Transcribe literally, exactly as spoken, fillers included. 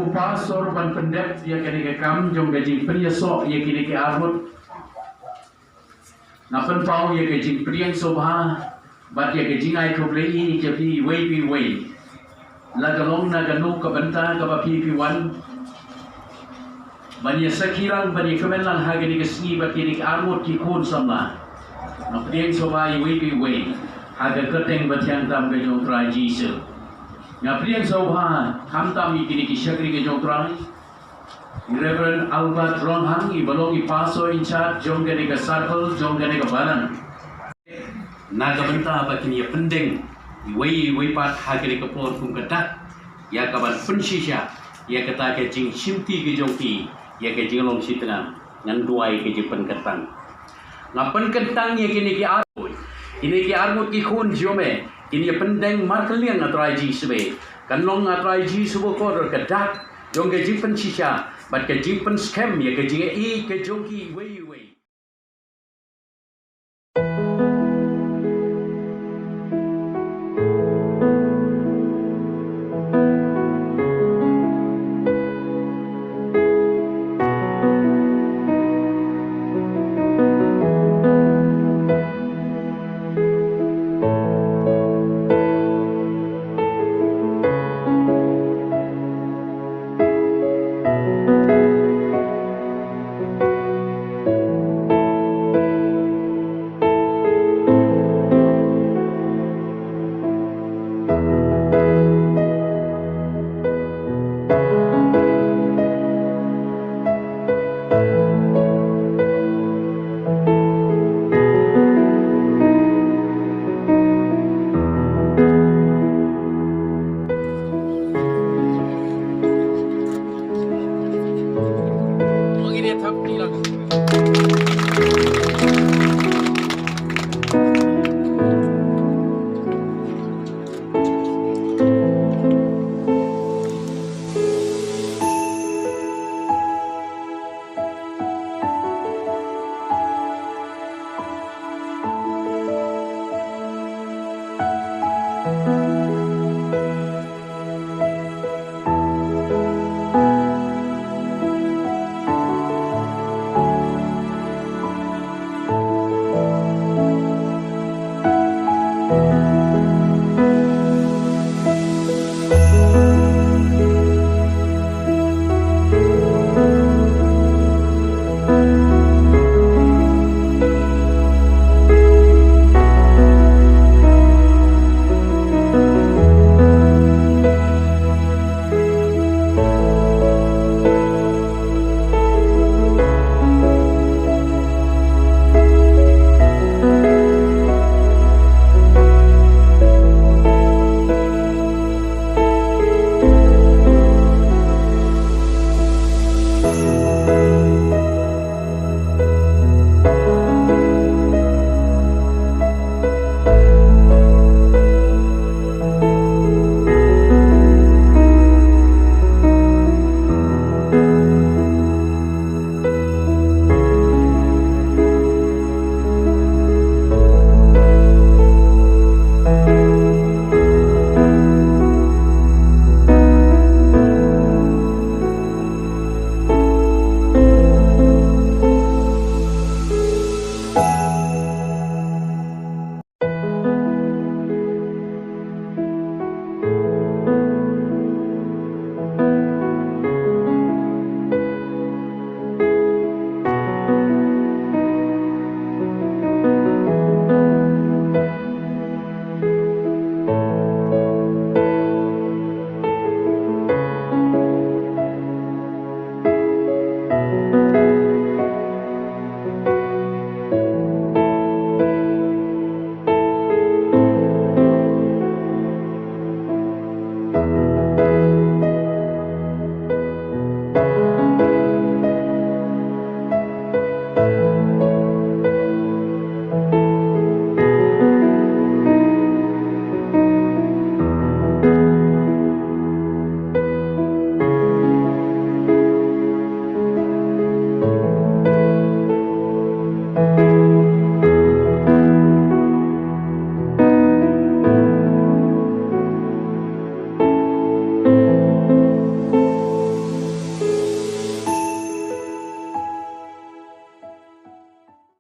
Pastor ban pyndep ïa kane ka kam jong ka jingpynïasoh ïa kine ki arngut. Nga pynpaw ïa ka jingpdiang sngewbha bad ïa ka jingai khublei ïa phi iwei pa iwei. La ka long na kano ka bynta kaba phi phi wan ban ïa sakhi lang, ban ïa kmen lang ha kane ka sngi bad kine ki arngut ki khun samla. Nga pdiang sngewbha iwei pa iwei ha ka kyrteng bathiang tam ka jong Trai Jisu. Nga pdiang sngewbha khamtam ïa kine ki shakri ka jong Trai. Reverend Albert Ronghang, i ba long i pastor in charge jong kane ka circle, jong kane ka balang. Na ka bynta ba kin ïa pyndeng iwei iwei pat ha kane ka por kum ka dak ïa ka ban pynshisha ïa kata ka jingshimti ka jong ki ïa ka jinglong shitnam. Ngan duwai ka jingpynkyntang. Nga pynkyntang ïa kine ki arngut, kine ki arngut ki khun jong me, kin ïa pyndeng markylliang, A Trai Jisu. Kan long, A Trai Jisu, ba kordor ka dak jong ka jingpynshisha bad ka jingpynskhem ïa ka jingïeit ka jong ki iwei iwei.